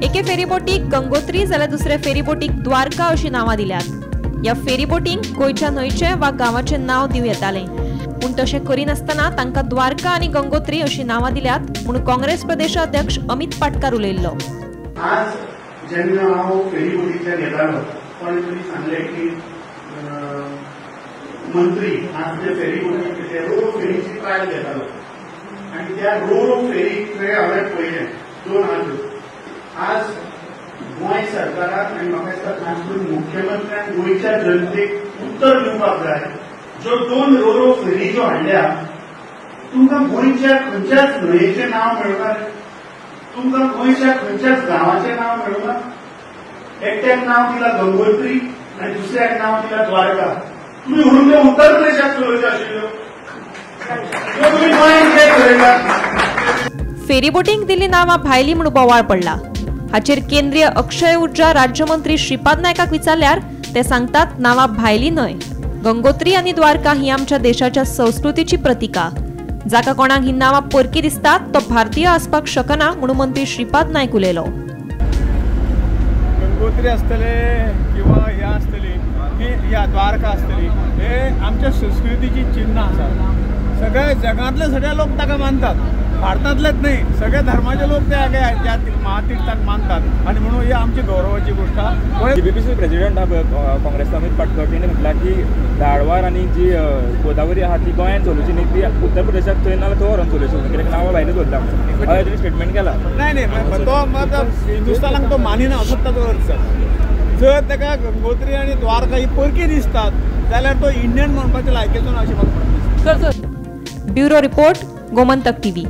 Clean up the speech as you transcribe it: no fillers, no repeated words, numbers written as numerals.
एके फेरीबोटीक गंगोत्री जाल्यार दुसरे फेरीबोटीक द्वारका अशी नांवां दिल्यात. ह्या फेरीबोटींक गोंयच्या न्हंयचें वा गांवाचें नांव दिवं येतालें, पूण तशें करिनासतना तांकां द्वारका आनी गंगोत्री अशी नांवां दिल्यात म्हूण काँग्रेस प्रदेशाध्यक्ष अमित पाटकार उलयल्लो. आज जेन्ना हांव फेरीबोटींतल्यान येतालो कोणे तरी सांगलें की मंत्री आज ते फेरीबोटी रो फेरीची ट्रायल घेतालो आनी त्या रो फेरी हांवें पळयलें दोन आज. आज गोंय सरकाराक आनी म्हाका दिसता खास करून मुख्यमंत्र्यान गोंयच्या जनतेक उत्तर दिवपाक जाय. ज्यो दोन रो फेरी ज्यो हाडल्या तुमकां गोंयच्या खंयच्याच न्हंयेचें नांव मेळूंक, तुमकां गोंयच्या खंयच्याच गांवाचें नांव मेळूंक. एकट्याक नांव दिलां गंगोत्री आनी दुसऱ्याक नांव दिलां द्वारका. तुमी व्हरून त्यो उत्तर प्रदेशाक चलोवच्यो आशिल्ल्यो, तुमी गोंयांत कित्याक चलयता? फेरीबोटींक दिल्ली नांवां भायली म्हूण बोवाळ पडला. हाचेर केंद्रीय अक्षय ऊर्जा राज्यमंत्री श्रीपाद नायकाक विचारल्यार ते सांगतात नांवां भायली न्हय, गंगोत्री आनी द्वारका ही आमच्या देशाच्या संस्कृतीची प्रतिका. जाका कोणाक ही नांवां परकी दिसतात तो भारतीय आसपाक शकना म्हणून मंत्री श्रीपाद नायक उलयलो. गंगोत्री आसतले किंवा हे आसतली ही द्वारका आसतली, हे आमच्या संस्कृतीची चिन्ह आसात. सगळे जगांतले सगळे लोक ताका मानतात, भारतांतलेच न्हय, सगळे धर्माचे लोक त्या त्या महातीर्थाक मानतात आनी म्हणून ही आमची गौरवाची गोष्ट. जीबीपीसी प्रेसिडेंट आहा काँग्रेस अमित पाटकर, तेणें म्हटलां की दाळवार आनी जी गोदावरी आहा ती गोंयांत चलोवची न्ही, ती उत्तर प्रदेशाक थंय ना थंय व्हरोन चलोवची, कित्याक नांवां भायली चलता अशें तेणी स्टेटमेंट केलां. नाही नाही, तो हिंदुस्थानाक तो मानिना असो ताचो अर्थ. जर ताका गंगोत्री आनी द्वारका ही परकी दिसतात जाल्यार तो इंडियन म्हणपाचे लायकीचो ना अशें म्हाका दिसता. Bureau report, Gomantak TV.